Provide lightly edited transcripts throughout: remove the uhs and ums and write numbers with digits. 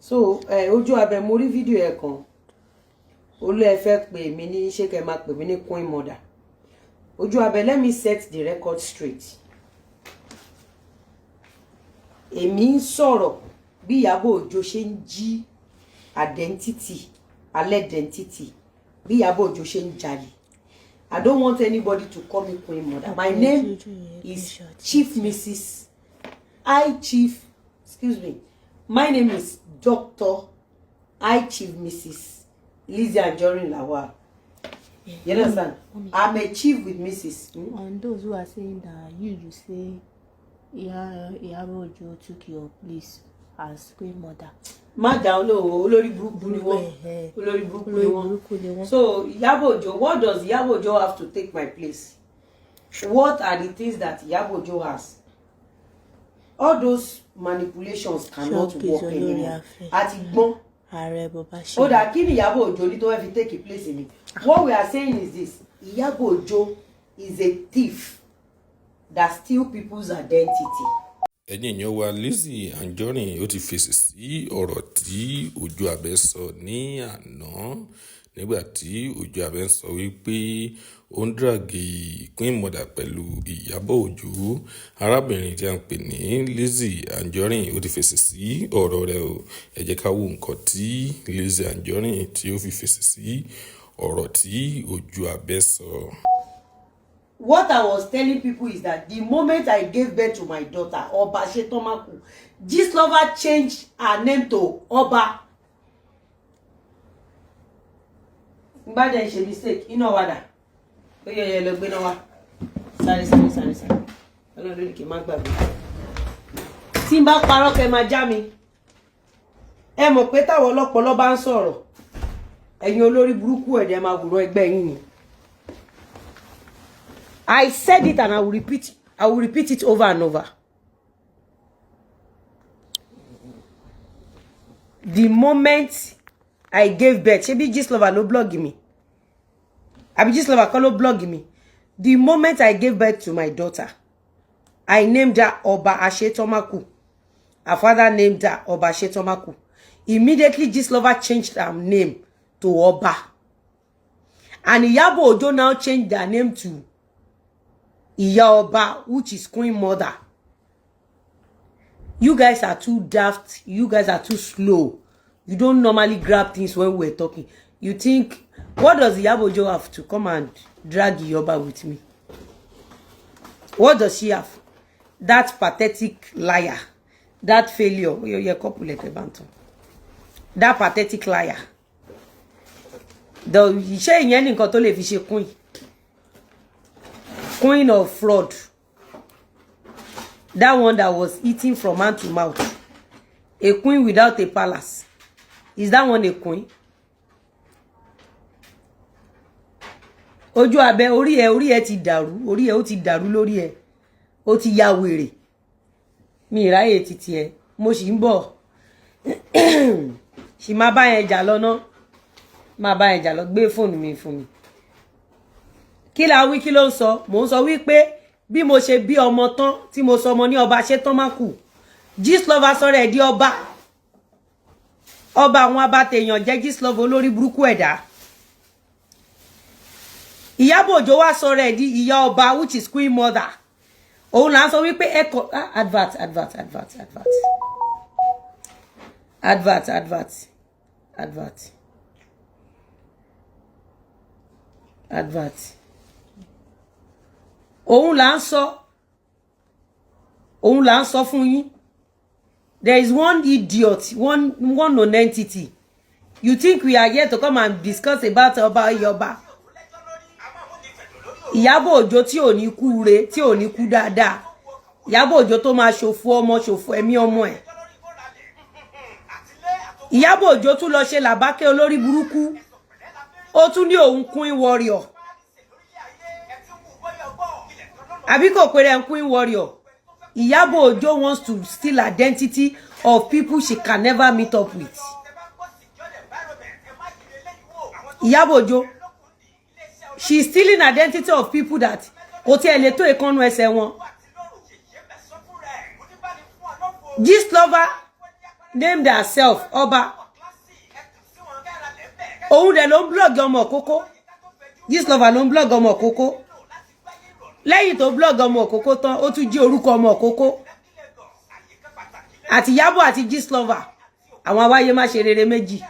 So ẹ ojú abẹ, mo rí fídíò ẹ kan. Olú, ẹ fẹ́ pè mí ní, ṣé kẹ́ máa pè mí ní queen mother? Ojú abẹ, let me set the record straight. Èmi ń sọ̀rọ̀ bí Ìyábọ̀ Òjó ṣe ń jí identity, identity, bí Ìyábọ̀ Òjó ṣe ń jalè. I don't want anybody to call me queen mother. My name is Chief Mrs. I Chief, excuse me, my name is Dr. I Chief Mrs. Lizzie Anjorin Lawal. You understand? Mommy. I'm a chief with Mrs. Hmm? On those who are saying that you say Iyabo Ojo took your place as queen mother. Má dáhùn lóhùn, olórí burúkú ni wọ́n. Olórí burúkú ni Olórí wọ́n. burúkú ni wọ́n. So Iyabo Ojo, what does Iyabo Ojo have to take my place? What are the things that Iyabo Ojo has? All those manipulations cannot Showbiz work olórí anymore. afẹ́. Àti gbọ́n. Ààrẹ bọba ṣe. Ó dà, kí ni Iyabo Ojo ní tó fẹ́ fi take place mi? What we are saying is this: Iyabo Ojo is a thief that steal people's identity. Ẹ̀yin èèyàn wa, Lizzy Anjorin ó ti fèsì sí ọ̀rọ̀ tí Ojú Abẹ sọ ní àná, nígbà tí Ojú Abẹ ń sọ wípé ó ń drag queen mother pẹ̀lú Ìyábọ̀ Òjó. Arábìnrin tí a ń pè ní Lizzy Anjorin ó ti fèsì sí ọ̀rọ̀ rẹ̀ o. Ẹ jẹ́ ká wo nǹkan tí Lizzy Anjorin tí ó fi fèsì sí ọ̀rọ̀ tí Ojú Abẹ sọ. What I was telling people is that the moment I gave birth to my daughter, Ọba Ṣetomaku, Gistlover changed her name to Ọba. N bá dẹ̀ ṣe mistake, iná wàdà. Ó yẹ yẹ lọ gbé náà wá. Sáré, sáré, sáré, sáré. Ọlọ́run ló ní kí n má gbàgbé. Tí n bá parọ́, kẹ́ máa já mi. Ẹ mọ̀ pé táwọn ọlọ́pọlọ bá ń sọ̀rọ̀, ẹ̀yin olórí burúkú ẹ̀dẹ̀ máa wùrọ̀ ẹgbẹ́ yín ni. I said it and I will repeat it over and over. The moment I gave birth, ṣebí Gistlover ló blog mi? Àbí Gistlover kọ́ ló blog mi? The moment I gave birth to my daughter, I named her Ọba Ashetomaku. Her father named her Ọba Ashetomaku. Immediately, Gistlover changed her name to Ọba. And Iyabo Ojo now changed their name to Ìyá Ọba, which is queen mother. You guys are too daft. You guys are too slow. You don't normally grab things when we're talking. You think, what does Iyabo Ojo have to come and drag Iyoba with me? What does she have? That pathetic liar. That failure. Oh, yeah, couple. That pathetic liar. The ṣé ìyẹn nìkan tó lè fi ṣe queen? Queen of fraud. That one that was eating from hand to mouth. A queen without a palace. Is that one a queen? Ojú abẹ, orí ẹ ti dàrú, orí ẹ ó ti dàrú, lórí ẹ ó ti ya wèrè. Mi ìráyè títí ẹ, mo sì ń bọ̀, sì máa bá yẹn jà lọ́nà, máa bá yẹn jà lọ. Gbé fóònù mi fún mi. Kí la wí? Kí ló ń sọ? Mò ń sọ wípé bí mo ṣe bí ọmọ tán, tí mo sọ ọmọ ní Ọba Ṣetánmákù, Gistlover sọ̀rọ̀ ẹ̀ di ọba. Ọba àwọn abatèèyàn jẹ́ Gistlover, olórí burúkú ẹ̀dá. Ìyábọ̀ Òjó wá sọ̀rọ̀ ẹ̀ di ìyá ọba, which is queen mother. Òun là ń sọ wípé ẹkọ advert, advert, advert, advert, advert, advert, advert, advert. Òun là ń sọ, òun là ń sọ fún yín. There is one idiot, one non-entity. You think we are here to come and discuss about ọba Ìyọba Ìyábọ̀ Òjó tí ò ní kú re, tí ò ní kú dáadáa? Ìyábọ̀ Òjó tó máa ṣòfò ọmọ, ṣòfò ẹ̀mí ọmọ ẹ̀. Ìyábọ̀ Òjó tún lọ ṣe làbákẹ́, olórí burúkú. Ó tún ní òun queen warrior, àbí kò péré ń queen warrior? Ìyábọ̀ Òjó wants to steal identity of people she can never meet up with. Ìyábọ̀ Òjó, she is stealing identity of people that kò tiẹ̀ lè tó èékánná ẹsẹ̀ wọn. Gistlover. Named herself Ọba. Òun dẹ̀ ló ń blog ọmọ kókó. Gistlover ló ń blog ọmọ kókó. Lẹ́yìn tó blog ọmọ kókó tán, ó tún jí orúkọ ọmọ kókó. Àti Ìyábọ̀ àti Gistlover, àwọn awáyé má ṣe rere méjì.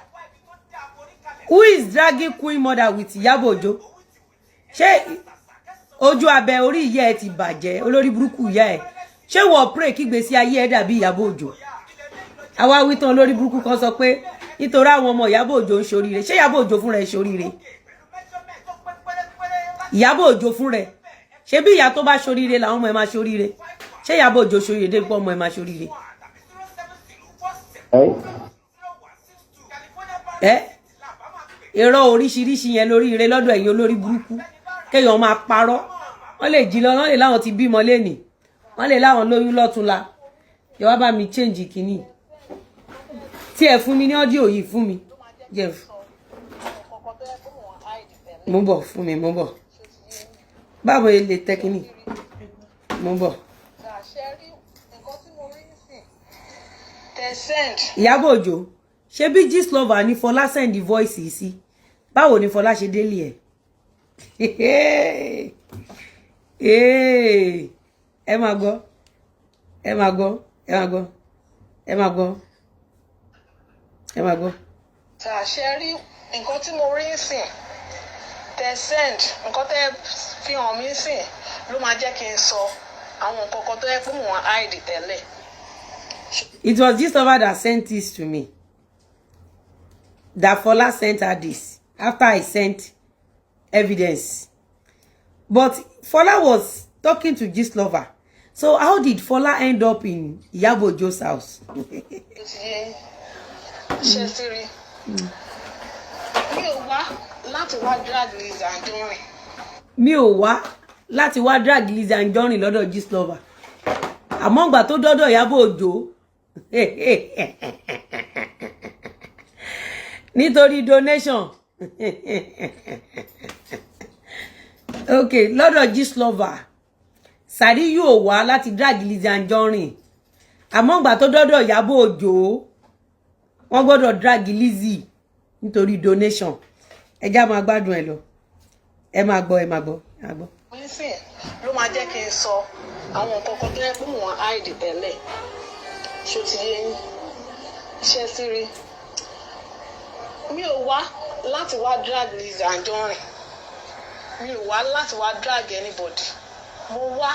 Who is dragging Queen Mother with Ìyábọ̀ Òjó? Ṣé ojú abẹ orí ìyá ẹ ti bàjẹ́? Olórí burúkú ìyá ẹ, ṣé wọ́n pray kí gbèsè ayé ẹ dàbí Ìyábọ̀ Òjó? Àwa wí tán, olórí burúkú kan sọ pé nítorí àwọn ọmọ Ìyábọ̀ Òjó ń ṣoríire. Ṣé Ìyábọ̀ Òjó fúnra ẹ ṣoríire? Ìyábọ̀ Òjó fúnra ẹ, ṣé bí ìyá tó bá ṣoríire làwọn ọmọ ẹ máa ṣoríire? Ṣé Ìyábọ̀ Òjó ṣoríire débi pé ọmọ ẹ máa ṣoríire? Ẹ irọ́ oríṣiríṣi yẹn lórí ire lọ́dọ̀ ẹ̀yin olórí burúkú, kéèyàn máa parọ́. Wọ́n lè jí lọ, wọ́n lè láwọn ti bímọ lénìí, wọ́n lè láwọn lóyún lọ́túnla. Yẹ wá bá mi change kínní tí ẹ fún mi ní audio yìí, fún mi jẹ. Mo ń bọ̀, fún mi, mo ń bọ̀. Báwo lè tẹ kínní? Mo ń bọ̀. Ṣe rí nǹkan tí mo rí nísìn tẹ send? Ìyábọ̀ Òjó, ṣé bí Gistlover ní Fọlá send voice yìí sí? Báwo ni Fọlá ṣe délé ẹ̀? Ẹ máa gbọ́, ẹ máa gbọ́, ẹ máa gbọ́, ẹ máa gbọ́, ẹ máa gbọ́. Ṣe rí nǹkan tí mo rí nísìn tẹ send, nǹkan tẹ fi hàn mí sìn ló máa jẹ́ kí n sọ àwọn nǹkan kan tó yẹ pé mò ń hide tẹ́lẹ̀. It was Gistlover that sent this to me. That Fola sent her this after I sent evidence. But Fola was talking to Gistlover. So how did Fola end up in Iyabo Ojo's house? Ó ti yé ṣe sí rí, mi ò wá láti wá drag Lizzy Anjorin. Mi ò wá láti wá drag Lizzy Anjorin lọ́dọ̀ Gistlover. Àmọ́ ìgbà tó dọ́dọ̀ Ìyábọ̀ Òjó nítorí donation, ok, lọ́dọ̀ Gistlover, Sàríyù ò wá láti drag Lizzy Anjorin, àmọ́ ìgbà tó dọ́dọ̀ Ìyábọ̀ Òjó, wọ́n gbọ́dọ̀ drag Lizzy nítorí donation. Ẹ já máa gbádùn ẹ lọ, ẹ máa gbọ́, ẹ máa gbọ́, ẹ máa gbọ́. Nísìn ló máa jẹ́ kí n sọ àwọn nǹkan kan tó yẹ pé mò ń hide tẹ́lẹ̀. Ṣó ti yé yín? Ṣe sí rí, mi ò wá láti wá drag Lizzy Anjorin, mi ò wá láti wá drag anybody. Mo wá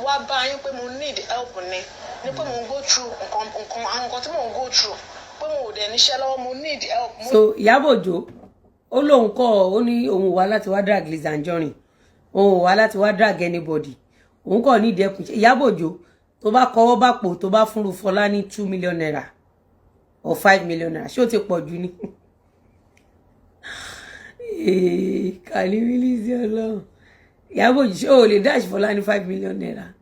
wá bá yín pé mo need help ni pé mo ń go through nǹkan nǹkan, àwọn nǹkan tí mo ń go through, pé mo ò dẹ̀ níṣẹ́ lọ́wọ́, mo need help. So Ìyábọ̀ Òjó, ó lóun kọ́, ó ní òun wá láti wá drag Lizzy Anjorin, òun wá láti wá drag anybody, òun kàn ní ìdẹ́kun. Ìyábọ̀ Òjó, tó bá kọwọ́ bá pò, tó bá fúnru Fọlá ní 2 million naira or 5 million naira, ṣé ó ti pọ̀ jù ni? Kàlíwìlì sí Ọlọ́run. Ìyábọ̀ Òjó, ṣé o lè dash Fọlá ní 5 million naira?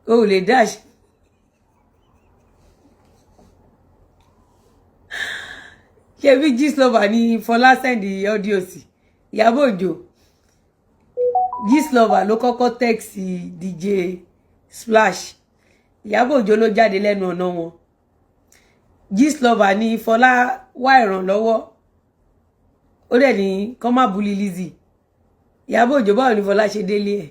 O lè dash. Ṣebí Gistlover ní Fọlá send audio sí? Ìyábọ̀ Òjó, Gistlover ló kọ́kọ́ text DJ Splash. Ìyábọ̀ Òjó ló jáde lẹ́nu ọ̀nà wọn. Gistlover ní Fọlá wá ìrànlọ́wọ́, ó dẹ̀ ní kọ́ má bully Lizzy. Ìyábọ̀ Òjó, báwo ni Fọlá ṣe délé ẹ̀?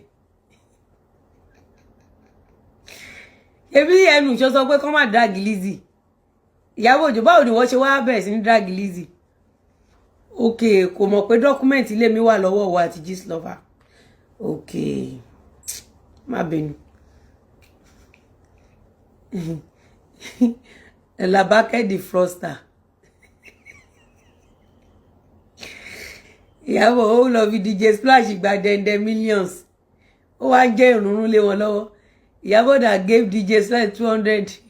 Ebi ẹnu ìṣó sọ pé kọ́ má drag Lizzy. Ìyábọ̀ Òjó, báwo ni wọ́n ṣe wá bẹ̀rẹ̀ sí ní drag Lizzy? Ok, kò mọ̀ pé document ilé mi wà lọ́wọ́ wa àti Gistlover. Ok, má bínú. Làbákẹ́ the fraudster. Ìyábọ̀, ó lọ fi DJ Splash gba dẹ́ndẹ́ millions, ó wá ń jẹ́ ìrúnrún lé wọn lọ́wọ́. Ìyábọ̀ that gave DJ Splash 200.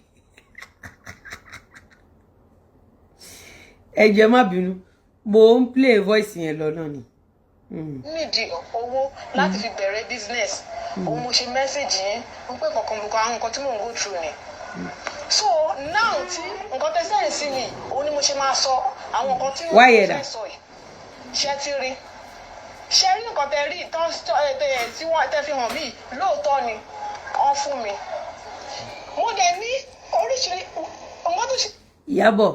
Ẹ jọ̀ọ́, má bínú, mo ń play voice yẹn lọ náà ni. Nídìí owó láti fi bẹ̀rẹ̀ business, òun mo ṣe message yín mo pé kankan gbogbo àwọn nǹkan tí mò ń go through ni. So now tí nǹkan tẹ́ sẹ́yìn sí mi, òun ni mo ṣe máa sọ àwọn nǹkan tí mo fẹ́ sọ yìí. Ṣé ti rí? Ṣé rí nǹkan tẹ́ rí tán tí wọ́n tẹ́ fi hàn mí? Lóòótọ́ ni wọ́n fún mi, mo dẹ̀ ní oríṣiríṣi. Nǹkan tó ṣe Ìyábọ̀,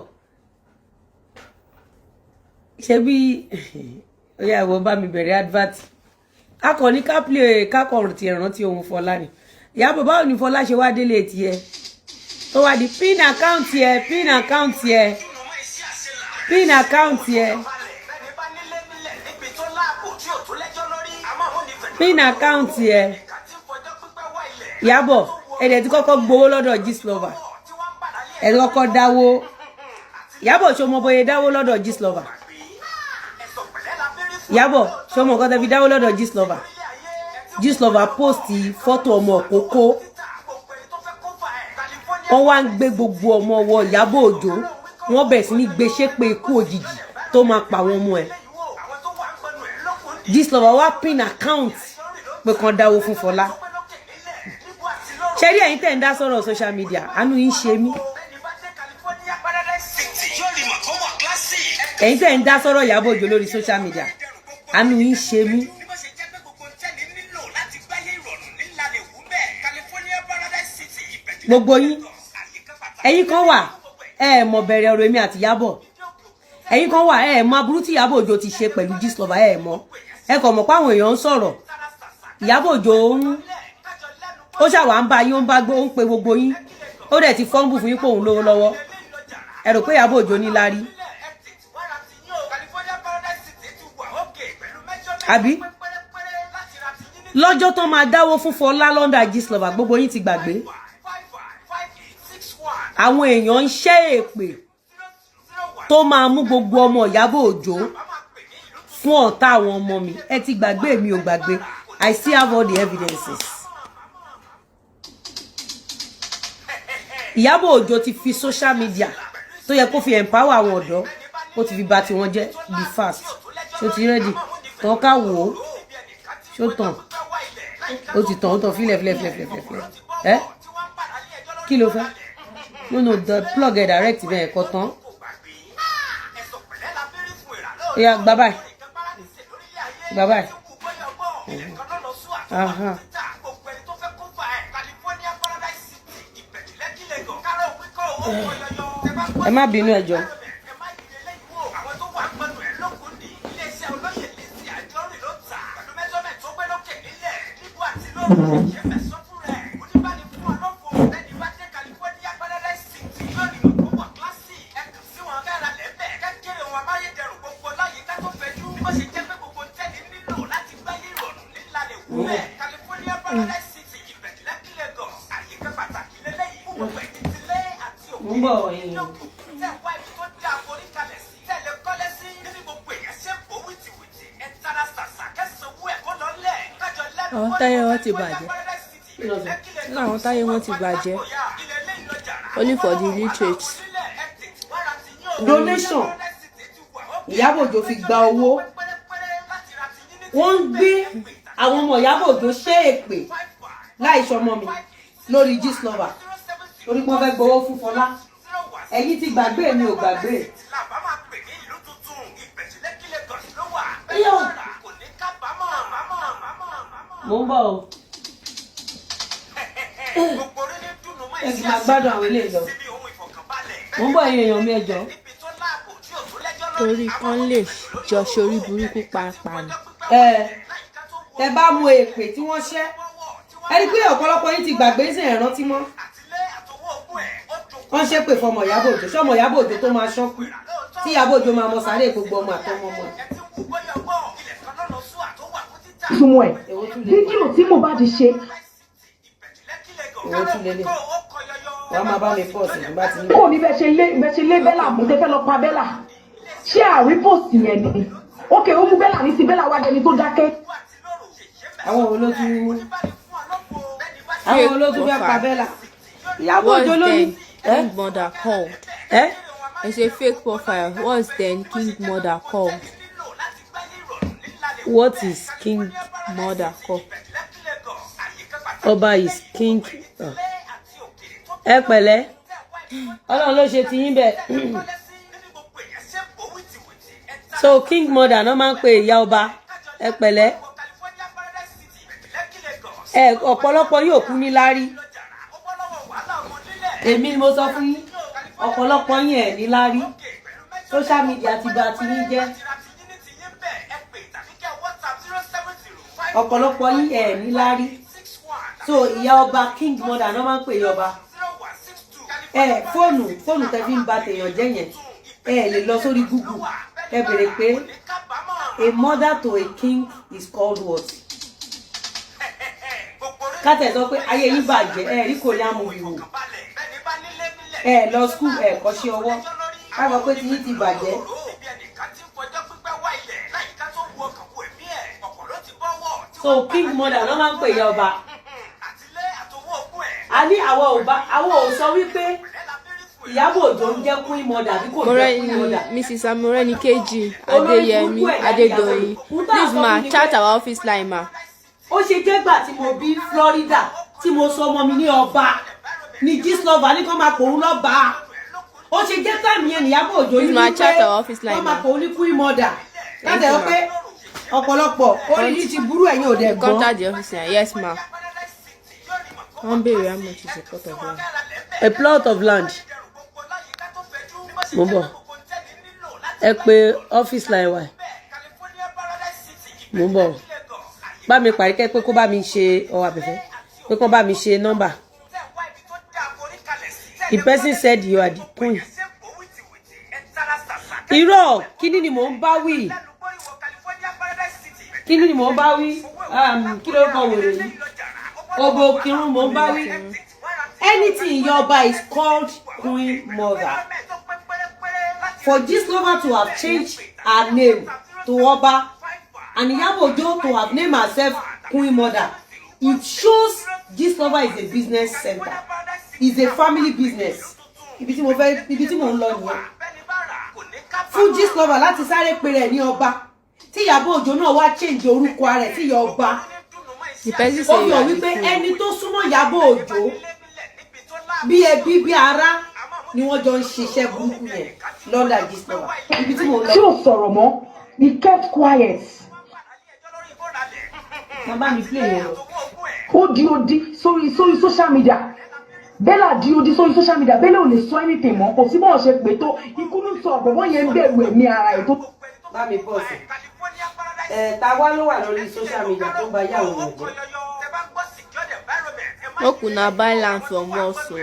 ṣe bí ó yá, ìwọ bá mi bẹ̀rẹ̀ advert. Akọni ká play kákọ̀rọ̀ tiẹ̀ rántí ohun Fọlá ni. Ìyábọ̀, báwo ni Fọlá ṣe wá délé tiẹ̀ tó wá di pin account ẹ, pin account ẹ, pin account ẹ, pin account ẹ? Ìyábọ̀, ẹ̀dẹ̀ tí kọ́kọ́ gbowó lọ́dọ̀ Gistlover, ẹ̀ tí kọ́kọ́ dáwó. Ìyábọ̀, ṣo mọ bóyá dáwó lọ́dọ̀ Gistlover? Ìyábọ̀, ṣo mọ nǹkan tẹ́ fi dáwó lọ́dọ̀ Gistlover? Gistlover post fọ́tò ọmọ òkókó, wọ́n wá ń gbé gbogbo ọmọ ọwọ́ Ìyábọ̀ Òjó, wọ́n bẹ̀rẹ̀ sí ní gbé ṣépè ikú òjijì tó máa pa àwọn ọmọ ẹ̀. Gistlover wá pin account pé kan dáwó fún Fọlá. Ṣé rí ẹ̀yin tẹ̀ ń dá sọ̀rọ̀ social media, àánú yín ṣe mí. Ẹ̀yin tẹ̀ ń dá sọ̀rọ̀ Ìyábọ̀ Òjó lórí social media, àánú yín ṣe mí. Gbogbo yín, ẹ̀yin kan wà, ẹ ẹ̀ mọ̀ bẹ̀rẹ̀ ọ̀rọ̀ èmi àti Ìyábọ̀. Ẹ̀yin kan wà, ẹ ẹ̀ mọ̀ aburú tí Ìyábọ̀ Òjó ti ṣe pẹ̀lú Gistlover. Ẹ ẹ̀ mọ̀, ẹ kàn mọ̀ páwọn èèyàn ń sọ̀rọ̀ Ìyábọ̀ Òjó ń ó ṣàwà ń bá yín, ó ń bá gbó, ó ń pe gbogbo yín, ó dẹ̀ ti fọ́nbù fún yín pé òun lówó lọ́wọ́. Ẹ rò pé Ìyábọ̀ Òjó ní lárí àbí? Lọ́jọ́ tán máa dáwó fún Fọlá lọ́ndà Gistlover, gbogbo yín ti gbàgbé. Àwọn èèyàn ń ṣẹ́ èpè tó máa mú gbogbo ọmọ Ìyábọ̀ Òjó fún ọ̀tá àwọn ọmọ mi. Ẹ ti gbàgbé, mi ò gbàgbé. I still have all the evidences. Ìyábọ̀ Òjó ti fi social media tó yẹ kó fi empower àwọn ọ̀dọ́, ó ti fi bà tiwọn jẹ́. Be fast. Ṣó ti ready? Tán ká wò ó. Ṣó tàn? Ó ti tàn, ó tàn. Fílẹ̀, fílẹ̀, fílẹ̀, fílẹ̀, fílẹ̀. Ẹ kí ló fẹ́? No, the plug ẹ direct bẹ́ẹ̀ kọ́ tán. Ó yá, gbà báyìí, gbà báyìí. Aha. Ẹ má bínú, ẹ jọ̀ọ́. Mo ń bọ̀ ẹ̀yìn. Àwọn táyé wọn ti bàjẹ́. Àwọn táyé wọn ti bàjẹ́. Only for the illiterate. Donation Ìyábọ̀ Òjó fi gba owó, wọ́n ń gbé àwọn ọmọ Ìyábọ̀ Òjó ṣe èpè láì ṣọmọ mi lórí Gistlover torí pé wọ́n fẹ́ gbowó fún Fọlá. Ẹ̀yin ti gbàgbé, mi ò gbàgbé. Mo ń bọ̀ o. Ẹ sì máa gbádùn àwọn eléyìí lọ. Mo ń bọ̀, ẹ̀yin èèyàn mi, ẹ jọ̀ọ́. Torí kán lè jọ ṣorí burúkú pàápàá ni. Ẹ tẹ bá mú èpè tí wọ́n ṣẹ́, ẹ rí i pé ọ̀pọ̀lọpọ̀ yín ti gbàgbé sí ẹ̀ rántí mọ́. Wọ́n ṣépè fọmọ Ìyábọ̀ Òjó, ṣọmọ Ìyábọ̀ Òjó tó máa ṣánkú tí Ìyábọ̀ Òjó máa mọ sáré gbogbo ọmọ àtọmọ ọmọ ẹ̀. Túmọ̀ ẹ̀ Èwo tún lè fídíò tí Mohbad ṣe. Èwo tún lélẹ̀? Wàá máa bá mi pọ̀ sí i bá ti ní. Kò ní bẹ́ẹ̀ ṣe lé Bella mú tẹ́fẹ́ lọ pa Bella. Ṣé àrí post yẹn ni? Ok, ó mú Bella ní sí Bella wá dẹni tó dákẹ́. Àwọn wo ló tún fẹ́ pa Bella? Ìyábọ̀ Òjó What's ló ní. then King Mother called? Ẹ It's a fake profile. What's then King Mother called? What is King Mother called? Ọba is king. Ẹ pẹ̀lẹ́, Ọlọ́run ló ṣe tiyín bẹ́ẹ̀. So king mother náà máa ń pe ìyá ọba. Ẹ pẹ̀lẹ́. Ẹ ọ̀pọ̀lọpọ̀ yóò kú ní láárí. Èmi ni mo sọ fún yín. Ọ̀pọ̀lọpọ̀ yín ẹ̀ ní lárí, social media ti bà ti yín jẹ́. Ọ̀pọ̀lọpọ̀ yín ẹ̀ ní lárí. So ìyá ọba, king mother náà máa ń pè ìyá ọba. Ẹ fóònù tẹ fi ń ba tèèyàn jẹ́ yẹn, ẹ lè lọ sórí Google, ẹ béèrè pé a mother to a king is called what? Kátẹ̀ sọ pé ayé yín bàjẹ́. Ẹ rí Korean movie wò, ẹ lọ school, ẹ kọ́ṣẹ́ ọwọ́, ká sọ pé tiyín ti bàjẹ́. So king mother ló máa ń pè ìyá ọba. A ní àwọn ò bá, àwọn ò sọ wípé Ìyábọ̀ Òjó ń jẹ́ queen mother àbí kò jẹ́ queen mother. Mrs. Amorenikeji Olórí Adeyemi burúkú ẹ̀dá ni Adedoyin. Ìyábọ̀ Òjó. Please ma, chat our office line ma. Ó ṣe jẹ́gbà tí mo bí Florida, tí mo sọ ọmọ mi ní ọba, ní Gistlover ní kó máa pòun lọ́ba, ó ṣe jẹ́ time yẹn ní Ìyábọ̀ Òjó ní Please ma, wípé chat our office line wọ́n máa ma. pòun ní queen mother láti Thank you ẹ̀rọ ma. pé ọ̀pọ̀lọpọ̀ orí yìí ti burú, ẹ̀yin ò dẹ̀ gbọ́n. Contact the office line. Yes ma. Wọ́n béèrè how much is a plot of land. A plot of land, mo bọ̀, ẹ pé office line wa, mo ń bọ̀. Bá mi parí kẹ́ pé kó bá mi ṣe ọ abẹ́fẹ́ pé kó bá mi ṣe nọ́mbà. The person said you are the queen. Irọ́, kíní ni mò ń bá wí? Kíní ni mò ń bá wí? Kí ló kọ wèrè yìí? Òbò kírun mò ń bá wí. Anything Yoba is called queen mother. For Gistlover to have changed her name to Oba and Iyabo Ojo to have named herself queen mother, it shows Gistlover is a business center, is a family business. Ibi tí mo fẹ́, ibi tí mò ń lọ nìyẹn. Fún Gistlover láti sáré pe rẹ̀ ní ọba, tí Ìyábọ̀ Òjó náà wá change orúkọ rẹ̀ sí ìyá ọba, The person ó say fi you hàn are the wípé queen. Ẹni tó súnmọ́ Ìyábọ̀ Òjó bí ẹbí bí ará ni wọ́n jọ ń ṣiṣẹ́ burúkú yẹn lọ́dà Gistlover. Ibi tí mò ń lọ. Tí ò sọ̀rọ̀ mọ́, he kept quiet. Bàbá mi play yẹn lọ. Ó di odi sórí social media. Bella di odi sórí social media. Bella ò lè sọ anything mọ́. Kò sí bọ́ọ̀ ṣe pé tó ikú ló sọ ọ̀pọ̀ yẹn ń bẹ̀rù ẹ̀mí ara ẹ̀ tó. Bá mi pọ̀ sí ẹ̀ ta wá ló wà lórí social media tó ń ba yàwó rẹ̀ jẹ́. Make una buy land from us o.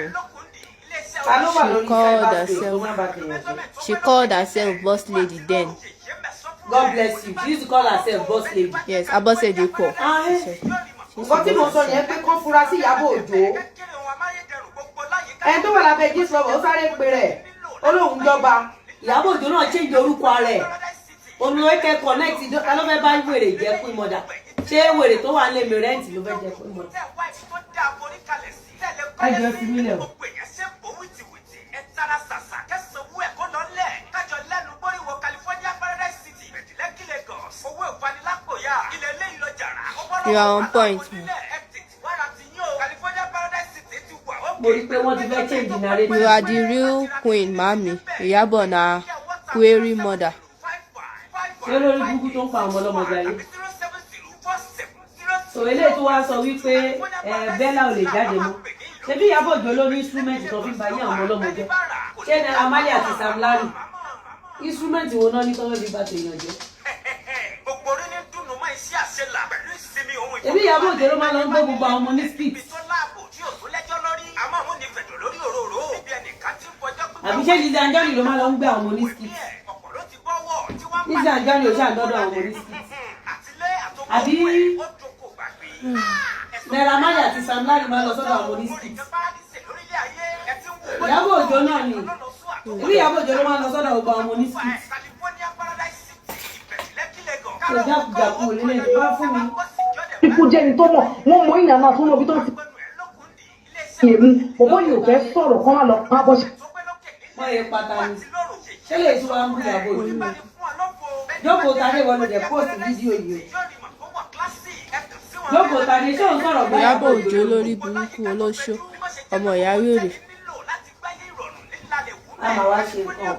Ta ló wà She lórí called cyberspace tó herself má ba tèèyàn jẹ́? She called herself boss lady then. God bless you. She used to call herself boss lady. Yes, Abosede Paul. Ah, eh. Nǹkan tí mo sọ yẹn pé kán fura sí Ìyábọ̀ Òjó, ẹni tó wà lábẹ́ Gistlover, ó sáré pe rẹ̀, ó lóun jọba. Ìyábọ̀ Òjó náà change orúkọ rẹ̀ olùwẹ́kẹ́ connect. Ta ló fẹ́ bá wèrè jẹ́ queen mother? Ṣé wèrè tó wà ń lé mi rent ló fẹ́ jẹ́ queen mother? Ẹ jọ fi mí lẹ̀ o. You are on point ma. Mo rí i pé wọ́n ti fẹ́ change narrative. You are the real queen mami. Iyabo na query mother. Ṣé lórí burúkú tó ń pa àwọn ọlọ́mọdé ayé so eléyìí tó wá sọ wípé ẹ Bella ò lè jáde mọ́? Ṣebí Ìyábọ̀ Òjó ló ní instrument tó fi ń ba yé àwọn ọlọ́mọ jẹ́? Ṣé Naira Marley àti Sam Larry, instrument wo náà ní tọ́wọ́ fi ba tèèyàn jẹ́? Ṣebí Ìyábọ̀ Òjó ló máa lọ ń gbé gbogbo àwọn ọmọ ní street? Àbí ṣé Lizzy Anjorin ló máa lọ ń gbé àwọn ọmọ ní street? Lizzy Anjorin ò ṣàǹdọ́dọ̀ àwọn ọmọ ní street? Àbí Naira Marley àti Sam Larry máa lọ sọ́dọ̀ àwọn oní street? Ìyábọ̀ Òjó náà ni. Ìbí Ìyábọ̀ Òjó ló máa lọ sọ́dọ̀ gbogbo àwọn oní street. Ṣe jákujàku ò lélẹ̀ bá fún mi. Ikú jẹ́ ẹni tó mọ̀ wọ́n mọ ìyànà tó mọ ibi tó ti èmi bọ̀bọ́ yìí ò fẹ́ sọ̀rọ̀ kán má lọ pa bọ́ ṣe. Wọ́n yẹ pátá ni. Ṣé lè tún wá ń bú Ìyábọ̀ Òjó? Jókòó tadé, wọlé dẹ̀ post fídíò yìí o. Jókòó tadé, ṣé òun sọ̀rọ̀ bóyá? Ìyábọ̀ Òjó lórí burúkú, olóṣó, ọmọ ìyá wèrè. A máa wá ṣe nǹkan.